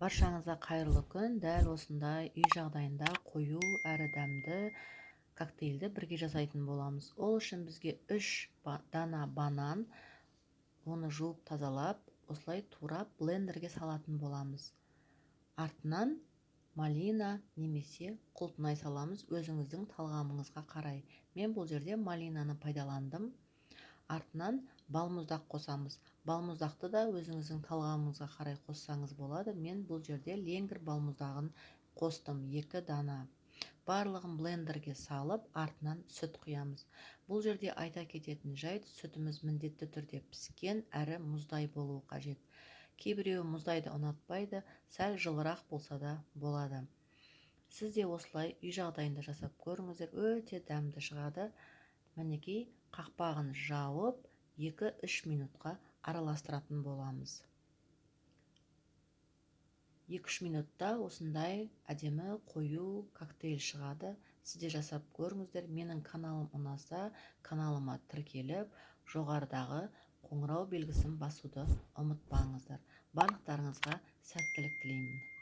Баршаңызға қайырлы күн! Дәл осындай үй жағдайында қою әрі дәмді коктейльді бірге жасайтын боламыз. Ол үшін бізге 3 дана банан, оны жуып тазалап, осылай турап, блендерге салатын боламыз. Артынан малина немесе құлпынай саламыз, өзіңіздің талғамыңызға қарай. Мен бұл жерде малинаны пайдаландым. Артынан балмұздақ қосамыз. Балмұздақты да өзіңіздің талғамыңызға қарай қоссаңыз болады. Мен бұл жерде Ленгер балмұздағын қостым, 2 дана. Барлығын блендерге салып, артынан сүт құямыз. Бұл жерде айта кететін жайт: сүтіміз міндетті түрде піскен әрі мұздай болуы қажет. Кейбіреуі мұздайды ұнатпайды, сәл жылырақ болса да болады. Сіз де осылай үй жағдайында жасап көріңіздер, өте дәмді шығады. Мінекей, қақпағын жауып, 2-3 минутқа араластыратын боламыз. 2-3 минутта осындай әдемі қою коктейль шығады. Сіз де жасап көріңіздер. Менің каналым ұнаса, каналыма тіркеліп, жоғарыдағы қоңырау белгісін басуды ұмытпаңыздар. Барлықтарыңызға сәттілік тілеймін.